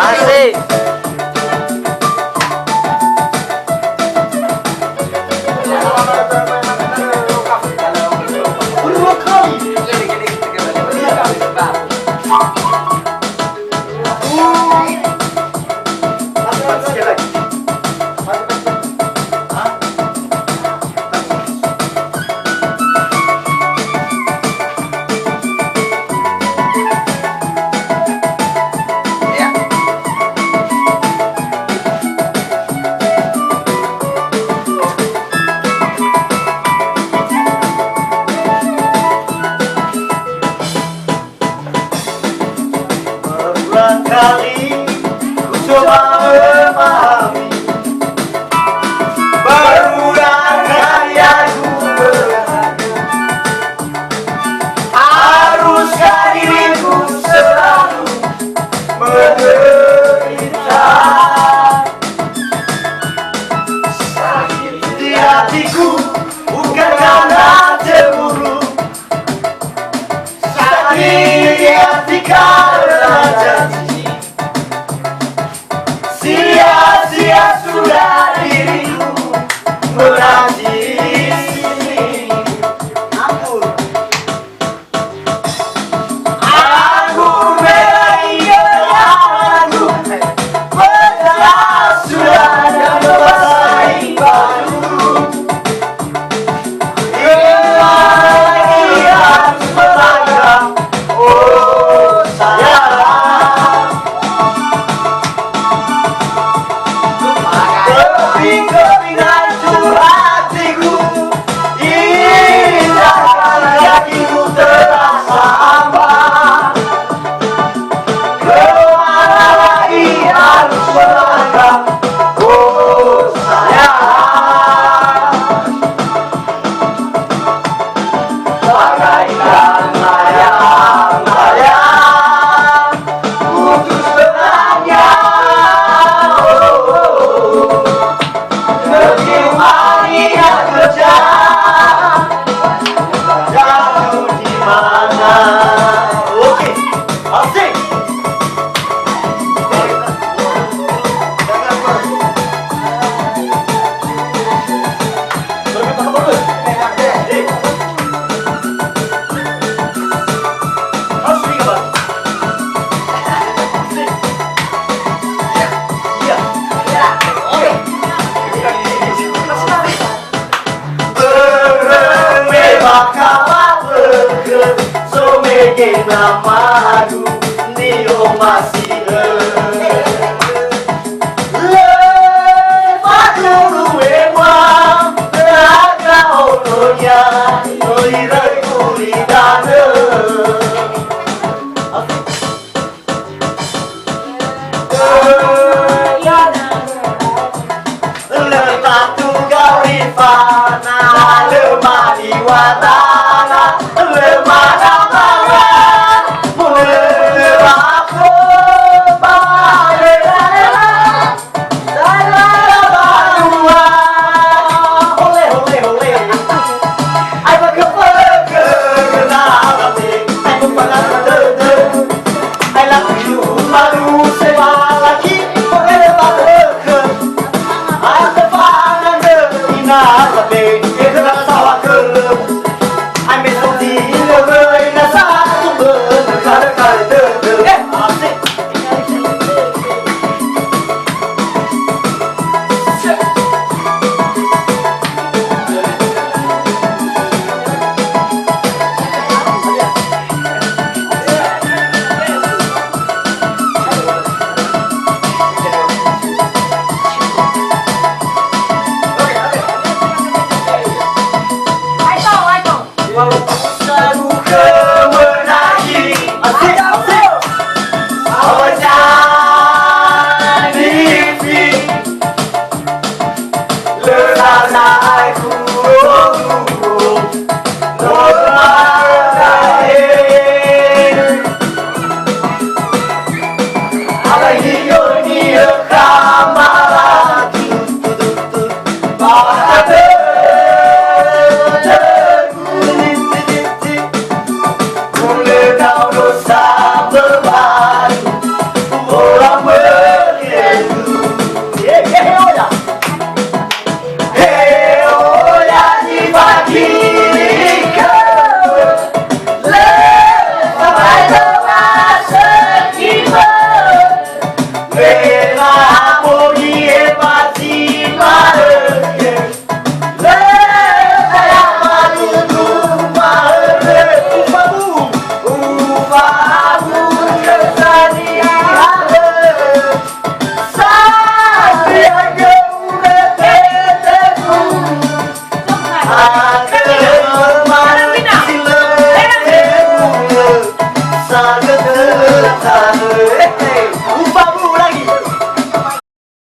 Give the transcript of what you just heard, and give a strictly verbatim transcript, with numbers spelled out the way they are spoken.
Asik. Berulang kali ku coba memahami, berulang kali aku berharap, haruskah diriku selalu menderita? Sakit di hatiku bukan karena cemburu, sakit di hati karena janji. Sia-sia sudah diriku menanti di sini. Ampun. Anggur merah hijau, anggur pecah sudah dan membasahi batu. Lagi harus melangkah, oh sayang. Keping-keping hancur hati. Namadu ni'omasi'ö. Lö faduhu ema, raga ononia, iröi gulidanö. Lö tatu gauri fana, lö mani wadana, lö mana mara, mulö lö wa'afö, ba lö lö lö. Dara banua. Hole, hole, hole. Ai bakö-bakö, na rame. Ai bakö-bakö, dö, dö. Ai laku malu sewa lagi. Hole, bakö. Ai tefana, dö, ina rame. Ai kena sawa kö. Ai mesoti, hole, ina sa, tu, bö, kare, kare, dö, dö. Eh, asik.